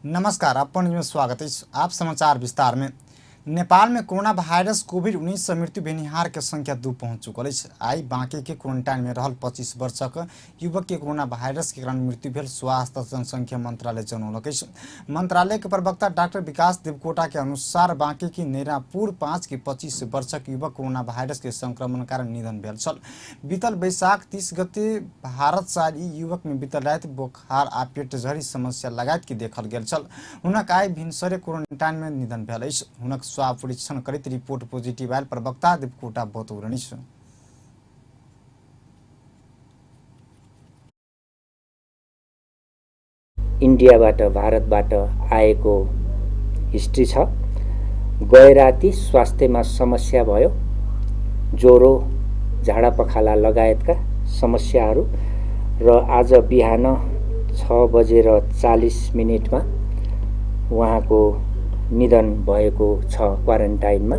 नमस्कार, अपन न्यूज में स्वागत अछि। आप समाचार विस्तार में। नेपाल में कोरोना वायरस कोविड-19 से मृत्यु भेनिहार के संख्या 2 पहुंच चुकल अछि। आइ बांके के क्वारंटाइन में रहल 25 वर्षक युवक के कोरोना वायरस के कारण मृत्यु भेल स्वास्थ्य तथा जनसंख्या मंत्रालय जनौलक अछि। मंत्रालय के प्रवक्ता डॉक्टर विकास देवकोटा के अनुसार बांके के नेरापुर 5 के 25 वर्षक युवक कोरोना वायरस के संक्रमण कारण निधन भेल छल। बीतल बैसाख 30 गते भारत से आयल ई युवक में बीतल राति बोखार आ पेट झरी समस्या लगायत के देखल गेल छल। हुनक आइ भिनसरे क्वारंटाइन में निधन भेल अछि। हुनक स्वाब परीक्षण करैत रिपोर्ट पॉजिटिव आयल प्रवक्ता देवकोटा बतौलनि अछि। इन्डियाबाट भारतबाट आएको हिस्ट्री छ। गए राति स्वास्थ्यमा समस्या भयो, ज्वरो, झाडा पखाला लगायतका समस्याहरू र आज बिहान 6:40 उहाँको निधन भएको छ क्वारेन्टाइनमा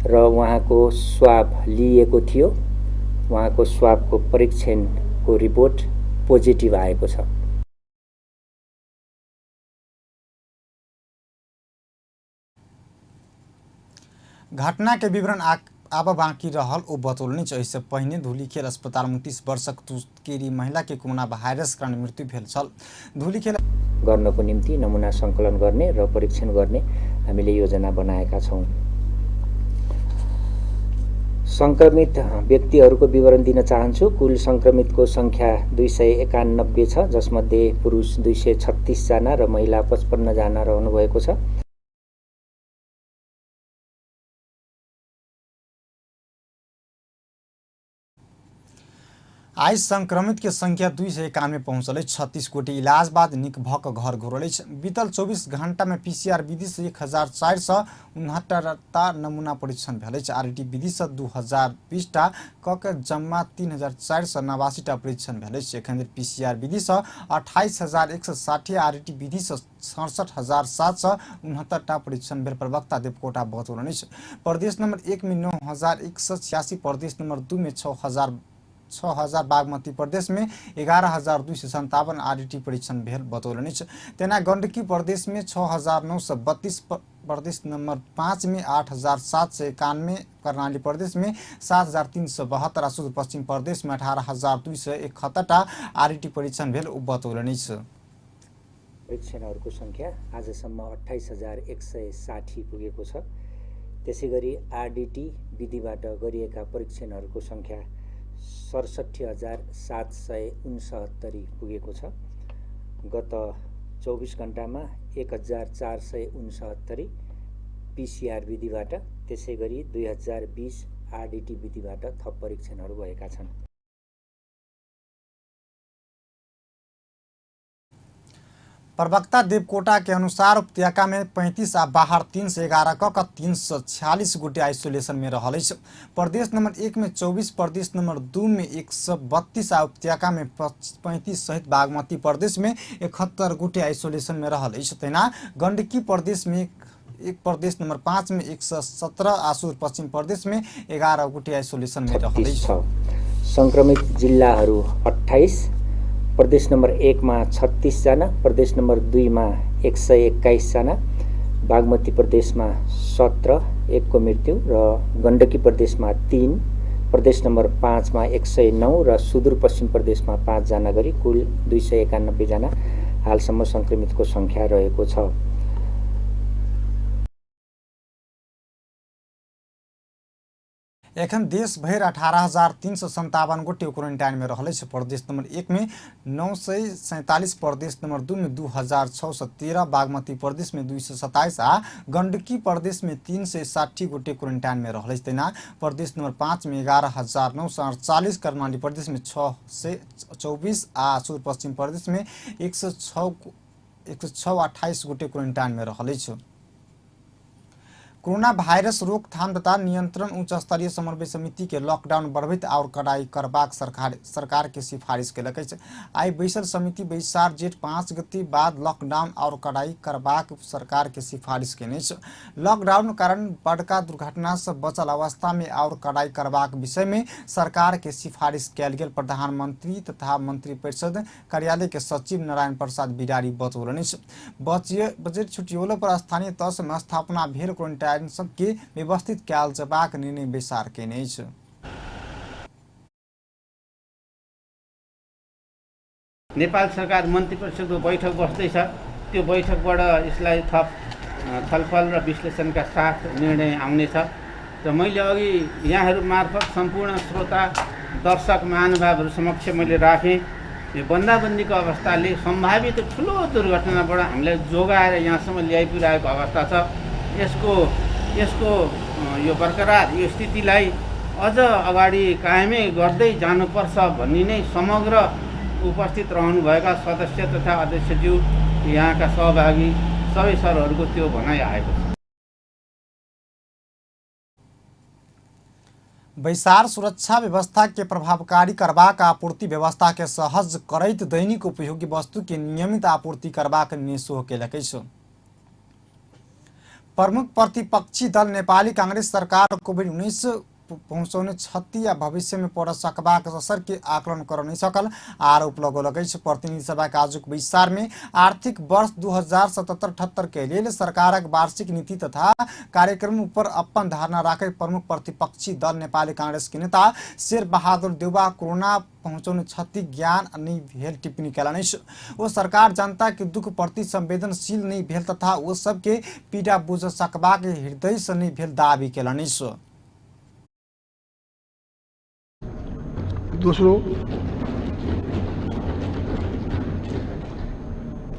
र उहाँको स्वाब लिएको थियो। उहाँको स्वाबको परीक्षणको रिपोर्ट पोजिटिभ आएको छ। घटना के विवरण आब बाकी रहल ओ बतौलनि। एहिसँ पहिने धुलीखेल अस्पताल में 29 वर्षक तुस्केरी महिला के कोरोना वायरस कारण मृत्यु भेल छल। धुलीखेल गर्नको निम्ति नमुना सङ्कलन गर्ने र परीक्षण गर्ने हामीले योजना बनाएका छौँ। सङ्क्रमित व्यक्तिहरूको विवरण दिन चाहन्छु। कुल सङ्क्रमितको सङ्ख्या 291 छ, जसमध्ये पुरुष 236 जना र महिला 55 जना रहनुभएको छ। आइ संक्रमित के संख्या 291 पहुंचल अछि। 36 गोटे इलाज बाद नीक भऽ कऽ घर घुरल अछि। बीतल 24 घंटा में पीसीआर विधि से 1469 टा नमूना परीक्षण भेल अछि। आरटी विधि से 2020 टा कऽ के जम्मा 3489 टा परीक्षण भेल अछि। एखन धरि पीसीआर विधि से 28,160 आरटी विधि से 67,769 टा परीक्षण भेल प्रवक्ता देवकोटा बतौलनि अछि। प्रदेश नंबर 1 में 9,186, प्रदेश नंबर 2 में 6,000, बागमती प्रदेश में 11,257 आरटी परीक्षण भेल बतौलनि अछि। तेना गंडकी प्रदेश में 6,932, प्रदेश नंबर 5 में 8,791, कर्णाली प्रदेश में 7,372 आ सुदूर पश्चिम प्रदेश में 18,271 टा आरटी परीक्षण भेल ओ बतौलनि अछि। परीक्षणहरूको सङ्ख्या आजसम्म 28,160 पुगेको छ। त्यसै गरी आरडिटी विधिबाट गरिएका परीक्षणहरूको सङ्ख्या 67,769 पुगेको छ। गत 24 घन्टामा 1,469 पिसिआर विधिबाट, त्यसै गरी 2,020 आरडिटी विधिबाट थप परीक्षणहरू भएका छन्। प्रवक्ता देवकोटा के अनुसार उपत्यका में 35 आ बाहर 311 क 346 गोटे आइसोलेशन में रहल अछि। प्रदेश नंबर 1 में 24, प्रदेश नंबर 2 में 132 आ उपत्यका में 35 सहित बागमती प्रदेश में 71 गोटे आइसोलेशन में रहल अछि। तहिना गंडकी प्रदेश में एक, प्रदेश नंबर 5 में 117 आ सुदूर पश्चिम प्रदेश में 11 गोटे आइसोलेशन में रहल 36 अछि। छ। सङ्क्रमित जिल्लाहरू 28, प्रदेश नम्बर 1 मा 36 जना, प्रदेश नम्बर 2 मा 121 जना, बागमती प्रदेशमा 17, 1को मृत्यु र गण्डकी प्रदेशमा 3, प्रदेश नम्बर 5 मा 109 र सुदूरपश्चिम प्रदेशमा 5 जना गरी कुल 291 जना हालसम्म सङ्क्रमितको सङ्ख्या रहेको छ। एखन देश भरि 18,357 गोटे क्वारेंटाइन में रहल अछि। प्रदेश नंबर 1 में 947, प्रदेश नंबर 2 में 2,613, बागमती प्रदेश में 227 आ गंडकी प्रदेश में 360 गोटे क्वारेंटाइन में रहल अछि। तहिना प्रदेश नंबर 5 में 11,948, कर्णाली प्रदेश में 624 आ सुदूर पश्चिम प्रदेश में 106 106 28 गोटे क्वारेंटाइन में रहल अछि। कोरोना वायरस रोकथाम तथा नियंत्रण उच्च स्तरीय समन्वय समिति के लॉकडाउन बढ़बैत आओर कड़ाई करबाक सरकार के सिफारिश केलक अछि। आइ बैसल समिति बैसार जेठ 5 गते बाद लॉकडाउन आओर कड़ाई करबाक सरकार के सिफारिश केने अछि। लॉकडाउन कारण बड़का दुर्घटना से बचल अवस्था में आओर कड़ाई करबाक विषय में सरकार के सिफारिश कयल गेल प्रधानमंत्री तथा मंत्रिपरिषद कार्यालय के सचिव नारायण प्रसाद बिरारी बतौलनि अछि। बजट छुटियोलो पर स्थानीय तह में स्थापना भेल क्वारंटाइन सबके व्यवस्थित कयल जेबाक निर्णय बैसार केने अछि। नेपाल सरकार मन्त्रीपरिषदको बैठक बस्दैछ, त्यो बैठकबाट यसलाई थप छलफल र विश्लेषणका साथ निर्णय आउनेछ। र मैले अघि यहाँहरू मार्फत सम्पूर्ण श्रोता दर्शक महानुभावहरू समक्ष मैले राखेँ, यो बन्दाबन्दीको अवस्थाले सम्भावित ठुलो दुर्घटनाबाट हामीलाई जोगाएर यहाँसम्म ल्याइपुर्याएको अवस्था छ। यसको यसको यो बरकरार यो स्थितिलाई अझ अगाडि कायमै गर्दै जानुपर्छ भन्ने नै समग्र उपस्थित रहनुभएका सदस्य तथा अध्यक्षज्यू, यहाँका सहभागी सबै सरहरूको त्यो भनाइ आएको छ। बैसार सुरक्षा व्यवस्था के प्रभावकारी करबाक, आपूर्ति व्यवस्था के सहज करैत दैनिक उपयोगी वस्तु के नियमित आपूर्ति करबाक निर्णय सेहो केलक अछि। प्रमुख प्रतिपक्षी दल नेपाली कांग्रेस सरकार कोविड-19 पहुँचौने क्षति आ भविष्य में पड़ सकबाक असर के आकलन कर नहीं सकल आरोप लगौलक अछि। प्रतिनिधि सभा के आजुक बैसार में आर्थिक वर्ष 2077-78 के लेल सरकारक वार्षिक नीति तथा कार्यक्रम ऊपर अपन धारणा राखैत प्रमुख प्रतिपक्षी दल नेपाली कांग्रेस के नेता शेर बहादुर देउवा कोरोना पहुँचौने क्षति ज्ञान नहीं भेल टिप्पणी कयलनि अछि। ओ सरकार जनता के दुख प्रति संवेदनशील नहीं भेल तथा ओ सबके पीड़ा बुझ सकबाक हृदय से नहीं भेल दावी कयलनि अछि। दोस्रो,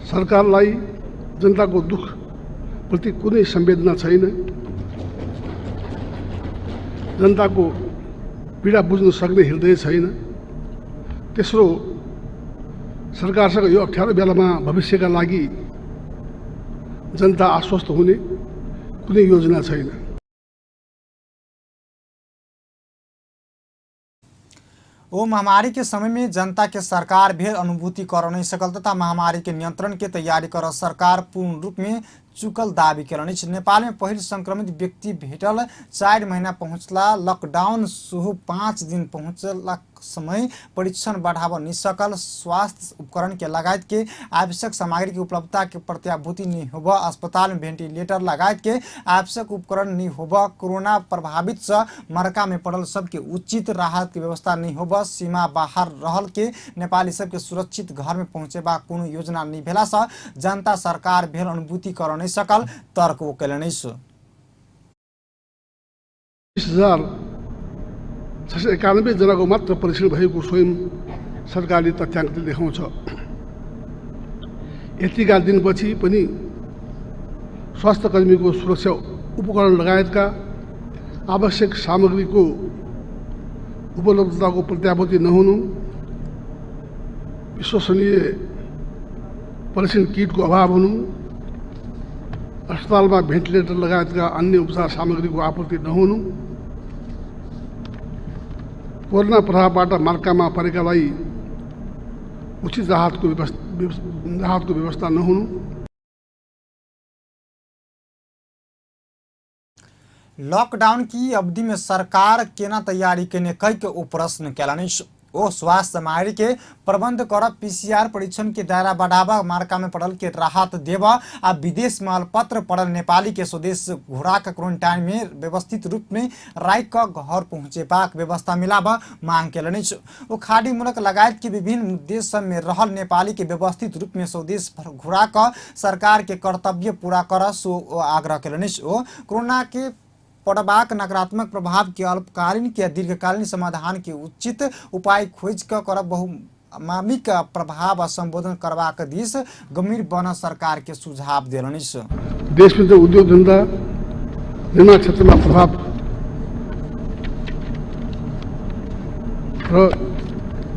सरकारलाई जनताको दुख प्रति कुनै संवेदना छैन, जनताको पीडा बुझ्न सक्ने हृदय छैन। तेस्रो, सरकारसँग यो अप्ठ्यारो बेलामा भविष्यका लागि जनता आश्वस्त हुने कुनै योजना छैन। ओ महामारी के समय में जनता के सरकार भेल अनुभूति कर नहीं सकल तथा महामारी के नियंत्रण के तैयारी कर सरकार पूर्ण रूप में चुकल दावी केलनि अछि। नेपाल में पहिल संक्रमित व्यक्ति भेटल 4 महीना पहुँचला लॉकडाउन सेहो 5 दिन पहुँचला समय परीक्षण बढ़ाव नहीं सकल, स्वास्थ्य उपकरण के लगायत के आवश्यक सामग्री के उपलब्धता के प्रत्याभूति नहीं होब, अस्पताल में वेंटिलेटर लगायत के आवश्यक उपकरण नहीं होब, कोरोना प्रभावित से मरका में पड़ल सबके उचित राहत के व्यवस्था नहीं होब, सीमा बाहर रहल के नेपाली सबके सुरक्षित घर में पहुँचेबा कोनो योजना नहीं भेला से जनता सरकार भेल अनुभूति कर नहीं सकल तर्क ओ केलनि अछि। 20,691 जनाको मात्र परीक्षण भएको स्वयं सरकारले तथ्याङ्कले देखाउँछ। यतिका दिनपछि पनि स्वास्थ्यकर्मीको सुरक्षा उपकरण लगायतका आवश्यक सामग्रीको उपलब्धताको प्रत्याभूति नहुनु, विश्वसनीय परीक्षण किटको अभाव हुनु, अस्पतालमा भेन्टिलेटर लगायतका अन्य उपचार सामग्रीको आपूर्ति नहुनु, कोरोना प्रभावबाट मर्कामा परेकालाई उचित राहतको व्यवस्था नहुनु। लॉकडाउन की अवधि में सरकार केना तैयारी केने कहि के ओ प्रश्न केलनि अछि। ओ स्वास्थ्य सामग्री के प्रबंध कर पीसीआर परीक्षण के दायरा बढ़ावा, मार्का में पड़ल के राहत देवा आ विदेश मालपत्र पड़ल नेपाली के स्वदेश घुरा के क्वारंटाइन में व्यवस्थित रूप में राखि कऽ घर पहुँचेबाक व्यवस्था मिलाबऽ मांग केलनि अछि। ओ खाड़ी मुलक लगायत के विभिन्न देश सब में रहल नेपाली के व्यवस्थित रूप में स्वदेश घुरा कऽ सरकार के कर्तव्य पूरा करऽ सो ओ आग्रह केलनि अछि। ओ कोरोना के पड़बाक नकारात्मक प्रभाव के अल्पकालीन के दीर्घकालीन समाधान के उचित उपाय खोजि कऽ करब बहुमामिक प्रभाव आ संबोधन करबाक दिस गंभीर बनऽ सरकार के सुझाव देलनि अछि। देश में उद्योग धंधा निर्माण क्षेत्र में प्रभाव र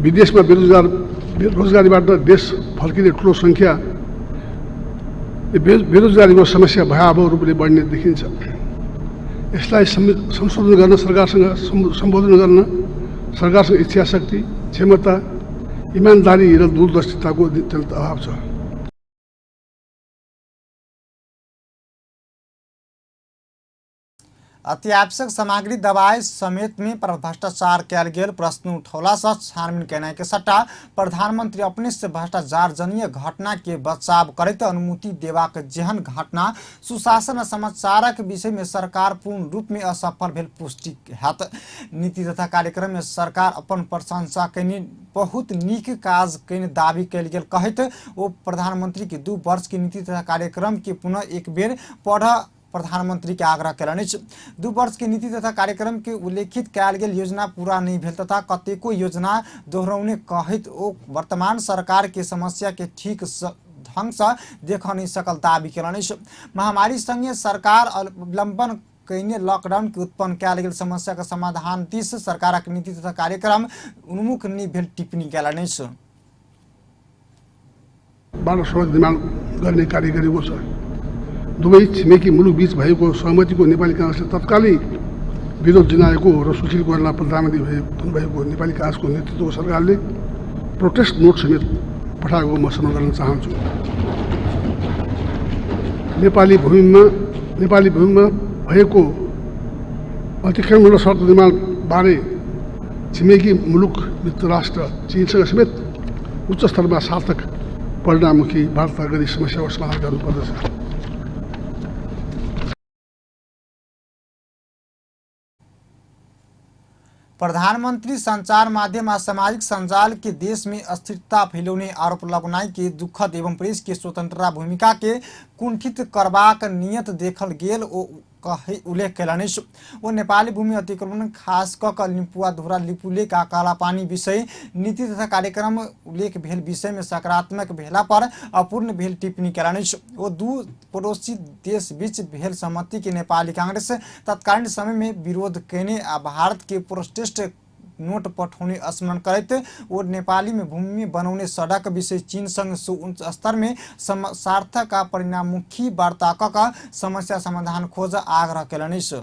विदेश में बेरोजगारीबाट देश फर्किने ठुलो संख्या बेरोजगारीको समस्या भयावह रूपले बढ्ने देखिन्छ। यसलाई संशोधन गर्न, सरकारसँग सम्बोधन गर्न सरकारसँग इच्छा शक्ति, क्षमता, इमान्दारी र दूरदर्शिताको अत्यन्त अभाव छ। अत्यावश्यक सामग्री दवाई समेत में भ्रष्टाचार कयल गेल प्रश्न उठौला से छानबीन केनाइ के सट्टा प्रधानमंत्री अपने से भ्रष्टाचार जनीय घटना के बचाव करैत अनुमति देबाक जेहन घटना सुशासन आ समाचारक विषय में सरकार पूर्ण रूप में असफल भेल पुष्टि हैत। नीति तथा कार्यक्रम में सरकार अपन प्रशंसा कयने बहुत नीक काज कयने दावी कयल गेल कहैत ओ प्रधानमंत्री के 2 वर्ष के नीति तथा कार्यक्रम के पुनः एक बेर पढ़ प्रधानमंत्री के आग्रह कयलनि अछि। 2 वर्ष के नीति तथा कार्यक्रम के उल्लेखित कयल गेल योजना पूरा नहि भेल तथा कतेको योजना दोहरौने कहैत ओ वर्तमान सरकार के समस्या के ठीक ढंग से देख नहि सकल दावी कयलनि अछि। महामारी संगे सरकार अवलंबन कयने लॉकडाउन के उत्पन्न कयल गेल समस्या के समाधान दिस सरकारक नीति तथा कार्यक्रम उन्मुख नहि भेल टिप्पणी कयलनि अछि। बाटो सडक निर्माण गर्ने कार्य गरेको छ। दुवै छिमेकी मुलुक बीच भएको सहमतिको नेपाली काङ्ग्रेसले तत्कालै विरोध जनाएको र सुशील कोइराला प्रधानमन्त्री हुनुभएको नेपाली काङ्ग्रेसको नेतृत्वको सरकारले प्रोटेस्ट नोट समेत पठाएको म स्मरण गर्न चाहन्छु। नेपाली भूमिमा भएको अतिक्रमण र सडक निर्माणबारे छिमेकी मुलुक मित्र राष्ट्र चीनसँग समेत उच्च स्तरमा सार्थक परिणाममुखी वार्ता गरी समस्याको समाधान गर्नुपर्दछ। प्रधानमंत्री संचार माध्यम आ सामाजिक संजाल के देश में अस्थिरता फैलौने आरोप लगौनाइ के दुखद एवं प्रेस के स्वतंत्रता भूमिका के कुंठित करबाक नियत देखल गेल ओ उल्लेख कयलनि अछि। ओ नेपाली भूमि अतिक्रमण खास कऽ कऽ लिम्पुआ धुरा लिपुलेख आ कालापानी विषय नीति तथा कार्यक्रम उल्लेख भेल विषय में सकारात्मक भेला पर अपूर्ण भेल टिप्पणी कयलनि अछि। ओ 2 पड़ोसी देश बीच भेल सहमति के नेपाली कांग्रेस तत्कालीन समय में विरोध कयने आ भारत के प्रोटेस्ट नोट पठौने स्मरण करैत ओ नेपाली में भूमि में बनौने सड़क विषय चीन संग उच्च स्तर में सार्थक आ परिणाममुखी वार्ता कऽ कऽ समस्या समाधान खोज आग्रह कयलनि अछि।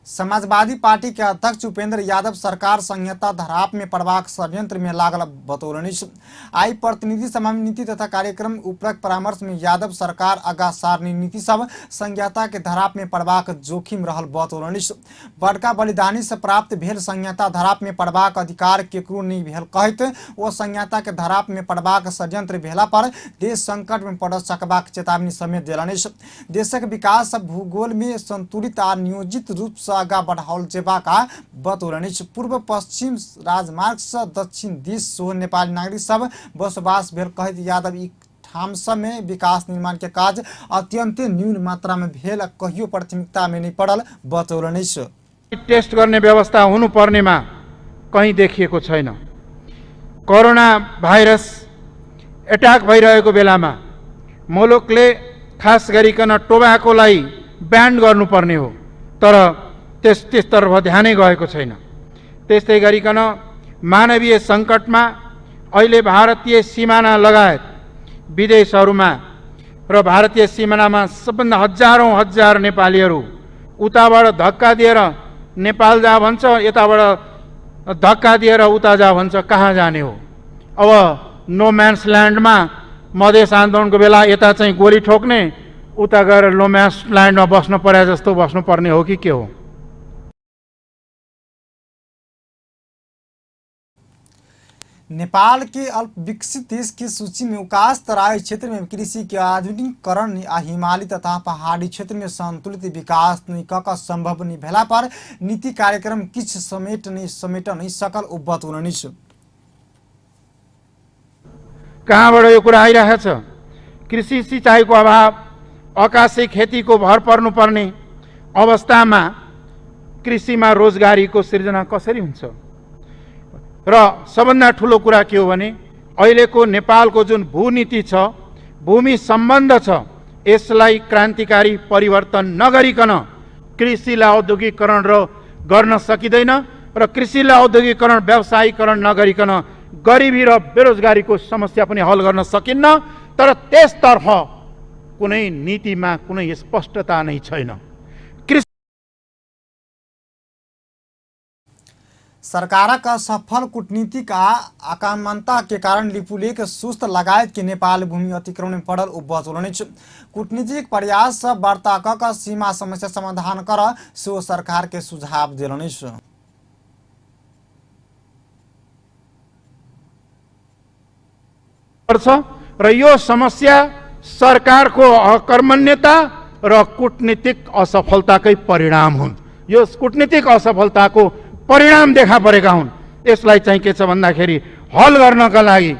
समाजवादी पार्टी के अध्यक्ष उपेंद्र यादव सरकार संहिता धराप में पड़बाक षड्यंत्र में लागल बतौलनि अछि। आई प्रतिनिधि सभा में नीति तथा कार्यक्रम उपरक परामर्श में यादव सरकार आगा सारणी नीति सब संहिता के धराप में पड़बाक जोखिम रहल बतौलनि अछि। बड़का बलिदानी से प्राप्त भेल संहिता धराप में पड़बाक अधिकार केकरो नहि भेल कहैत ओ संहिता के धराप में पड़बाक षड्यंत्र भेला पर देश संकट में पड़ सकबाक चेतावनी समेत देलनि अछि। देशक विकास भूगोल में संतुलित आ नियोजित रूप से आगा बढ़ाओल जेबाक बतौलनि अछि। पूर्व पश्चिम राजमार्ग से दक्षिण दिस सेहो नेपाली नागरिक सब बसोबास भेल कहैत यादव ई ठाम सब में विकास निर्माण के काज अत्यंत न्यून मात्रा में भेल आ कहियो प्राथमिकता में नहीं पड़ल बतौलनि अछि। टेस्ट गर्ने व्यवस्था हुनुपर्नेमा कहीँ देखिएको छैन। कोरोना भाइरस एट्याक भइरहेको बेलामा मुलुकले खास गरिकन टोबाकोलाई ब्यान गर्नुपर्ने हो, तर त्यसतर्फ ध्यानै गएको छैन। त्यस्तै गरिकन मानवीय सङ्कटमा अहिले भारतीय सिमाना लगायत विदेशहरूमा र भारतीय सिमानामा सबभन्दा हजारौँ हजार नेपालीहरू उताबाट धक्का दिएर नेपाल जा भन्छ, यताबाट धक्का दिएर उता जा भन्छ, कहाँ जाने हो? अब नो म्यान्स ल्यान्डमा मधेस आन्दोलनको बेला यता चाहिँ गोली ठोक्ने, उता गएर नो म्यान्स ल्यान्डमा बस्नु पर्या जस्तो बस्नुपर्ने हो कि के हो? नेपाल के अल्प विकसित देश की सूची में उकास तराई क्षेत्र में कृषि के आधुनिकीकरण आ हिमाली तथा पहाड़ी क्षेत्र में संतुलित विकास नहीं कऽ संभव नहीं भेला पर नीति कार्यक्रम किछु समेट नहीं सकल ओ बतौलनि अछि। कहाँबाट यो कुरा आइरहेछ? कृषि सिँचाइको अभाव, अकासे खेतीको भर पर्नुपर्ने अवस्थामा कृषिमा रोजगारीको सिर्जना कसरी हुन्छ? र सबभन्दा ठुलो कुरा के हो भने अहिलेको नेपालको जुन भूनीति छ, भूमि सम्बन्ध छ, यसलाई क्रान्तिकारी परिवर्तन नगरिकन कृषिलाई औद्योगिकरण र गर्न सकिँदैन र कृषिलाई औद्योगिकरण व्यवसायीकरण नगरिकन गरिबी र बेरोजगारीको समस्या पनि हल गर्न सकिन्न। तर त्यसतर्फ कुनै नीतिमा कुनै स्पष्टता नै छैन। सरकारक सफल कूटनीतिक आ आक्रामकता के कारण लिपुलेख सुस्त लगायत के नेपाल भूमि अतिक्रमण में पड़ल ओ बतौलनि अछि। कूटनीतिक प्रयास सँ वार्ता क कऽ सीमा समस्या समाधान कर सेहो सरकार के सुझाव देलनि अछि। पर्छ र यो समस्या सरकारको अकर्मण्यता र कूटनीतिक असफलताकै परिणाम हुन्। यो कूटनीतिक असफलताको परिणाम देखा परेका हुन्। यसलाई चाहिँ के छ भन्दाखेरि हल गर्नका लागि